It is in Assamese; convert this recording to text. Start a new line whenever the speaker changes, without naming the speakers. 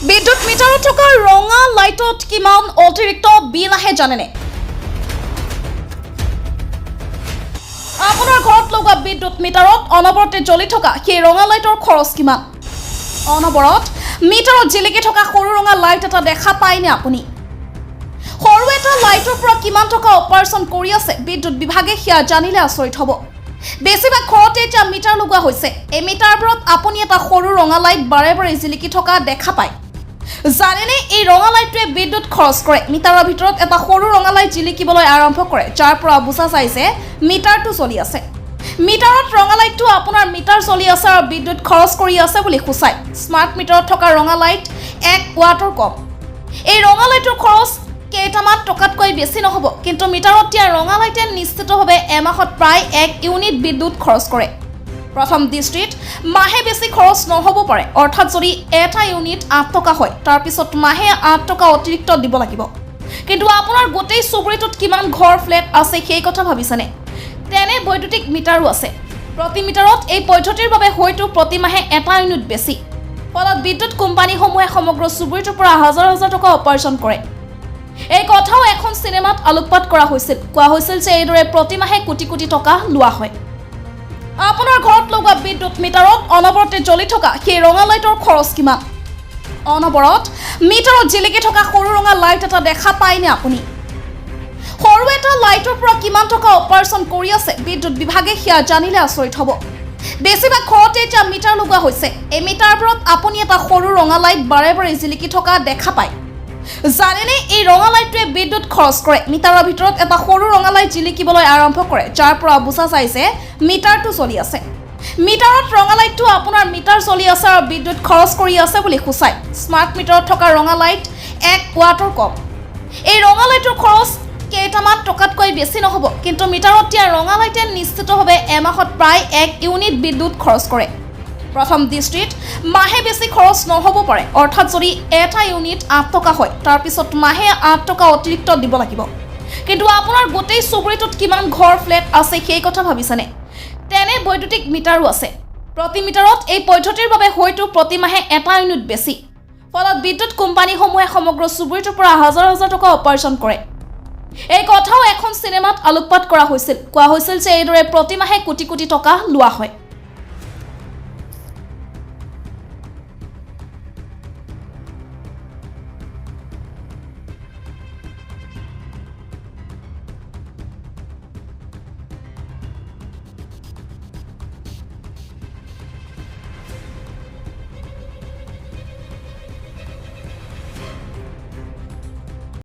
বিদ্যুৎ মিটাৰত থকা ৰঙা লাইটত কিমান অতিৰিক্ত বিল আহে জানেনে? আপোনাৰ ঘৰত লগোৱা বিদ্যুৎ মিটাৰত অনবৰতে জ্বলি থকা সেই ৰঙা লাইটৰ খৰচ কিমান? অনবৰত মিটাৰত জিলিকি থকা সৰু ৰঙা লাইট এটা দেখা পায়নে আপুনি? সৰু এটা লাইটৰ পৰা কিমান টকা উপাৰ্জন কৰি আছে বিদ্যুৎ বিভাগে, সেয়া জানিলে আচৰিত হ'ব। বেছিভাগ ঘৰতে এতিয়া মিটাৰ লগোৱা হৈছে। এই মিটাৰবোৰত আপুনি এটা সৰু ৰঙা লাইট বাৰে বাৰে জিলিকি থকা দেখা পায়। জানেনে, এই ৰঙা লাইটটোৱে বিদ্যুৎ খৰচ কৰে। মিটাৰৰ ভিতৰত এটা সৰু ৰঙা লাইট জিলিকিবলৈ আৰম্ভ কৰে, যাৰ পৰা বুজা যায় যে মিটাৰটো চলি আছে। মিটাৰত ৰঙা লাইটটো আপোনাৰ মিটাৰ চলি আছে আৰু বিদ্যুৎ খৰচ কৰি আছে বুলি সূচায়। স্মাৰ্ট মিটাৰত থকা ৰঙা লাইট 1 ৱাটৰ কম। এই ৰঙা লাইটৰ খৰচ কেইটামান টকাতকৈ বেছি নহ'ব, কিন্তু মিটাৰত দিয়া ৰঙা লাইটে নিশ্চিতভাৱে এমাহত প্ৰায় 1 ইউনিট বিদ্যুৎ খৰচ কৰে। প্ৰথম দৃষ্টিত মাহে বেছি খৰচ নহ'ব পাৰে। অৰ্থাৎ যদি এটা ইউনিট 8 টকা হয়, তাৰপিছত মাহে 8 টকা অতিৰিক্ত দিব লাগিব। কিন্তু আপোনাৰ গোটেই চুবুৰীটোত কিমান ঘৰ, ফ্লেট আছে, সেই কথা ভাবিছেনে? তেনে বৈদ্যুতিক মিটাৰো আছে। প্ৰতি মিটাৰত এই পদ্ধতিৰ বাবে হয়তো প্ৰতি মাহে 1 ইউনিট বেছি। ফলত বিদ্যুৎ কোম্পানীসমূহে সমগ্ৰ চুবুৰীটোৰ পৰা হাজাৰ হাজাৰ টকা উপাৰ্জন কৰে। এই কথাও এখন চিনেমাত আলোকপাত কৰা হৈছিল। কোৱা হৈছিল যে এইদৰে প্ৰতিমাহে কোটি কোটি টকা লোৱা হয়। আপোনাৰ ঘৰত লগোৱা বিদ্যুৎ মিটাৰত অনবৰতে জ্বলি থকা সেই ৰঙা লাইটৰ খৰচ কিমান? অনবৰত মিটাৰত জিলিকি থকা সৰু ৰঙা লাইট এটা দেখা পায়নে আপুনি? সৰু এটা লাইটৰ পৰা কিমান টকা উপাৰ্জন কৰি আছে বিদ্যুৎ বিভাগে, সেয়া জানিলে আচৰিত হ'ব। বেছিভাগ ঘৰতে এতিয়া মিটাৰ লগোৱা হৈছে। এই মিটাৰবোৰত আপুনি এটা সৰু ৰঙা লাইট বাৰে বাৰে জিলিকি থকা দেখা পায়। জানেনে, এই ৰঙা লাইটটোৱে বিদ্যুৎ খৰচ কৰে। মিটাৰৰ ভিতৰত এটা সৰু ৰঙা লাইট জিলিকিবলৈ আৰম্ভ কৰে, যাৰ পৰা বুজা যায় যে মিটাৰটো চলি আছে। মিটাৰত ৰঙা লাইটটো আপোনাৰ মিটাৰ চলি আছে আৰু বিদ্যুৎ খৰচ কৰি আছে বুলি সূচায়। স্মাৰ্ট মিটাৰত থকা ৰঙা লাইট 1 ৱাটৰ কম। এই ৰঙা লাইটৰ খৰচ কেইটামান টকাতকৈ বেছি নহ'ব, কিন্তু মিটাৰত দিয়া ৰঙা লাইটে নিশ্চিতভাৱে এমাহত প্ৰায় 1 ইউনিট বিদ্যুৎ খৰচ কৰে। প্ৰথম দৃষ্টিত মাহে বেছি খৰচ নহ'ব পাৰে। অৰ্থাৎ যদি এটা ইউনিট 8 টকা হয়, তাৰপিছত মাহে 8 টকা অতিৰিক্ত দিব লাগিব। কিন্তু আপোনাৰ গোটেই চুবুৰীটোত কিমান ঘৰ, ফ্লেট আছে, সেই কথা ভাবিছেনে? তেনে বৈদ্যুতিক মিটাৰো আছে। প্ৰতি মিটাৰত এই পদ্ধতিৰ বাবে হয়তো প্ৰতি মাহে 1 ইউনিট বেছি। ফলত বিদ্যুৎ কোম্পানীসমূহে সমগ্ৰ চুবুৰীটোৰ পৰা হাজাৰ হাজাৰ টকা উপাৰ্জন কৰে। এই কথাও এখন চিনেমাত আলোকপাত কৰা হৈছিল। কোৱা হৈছিল যে এইদৰে প্ৰতিমাহে কোটি কোটি টকা লোৱা হয়।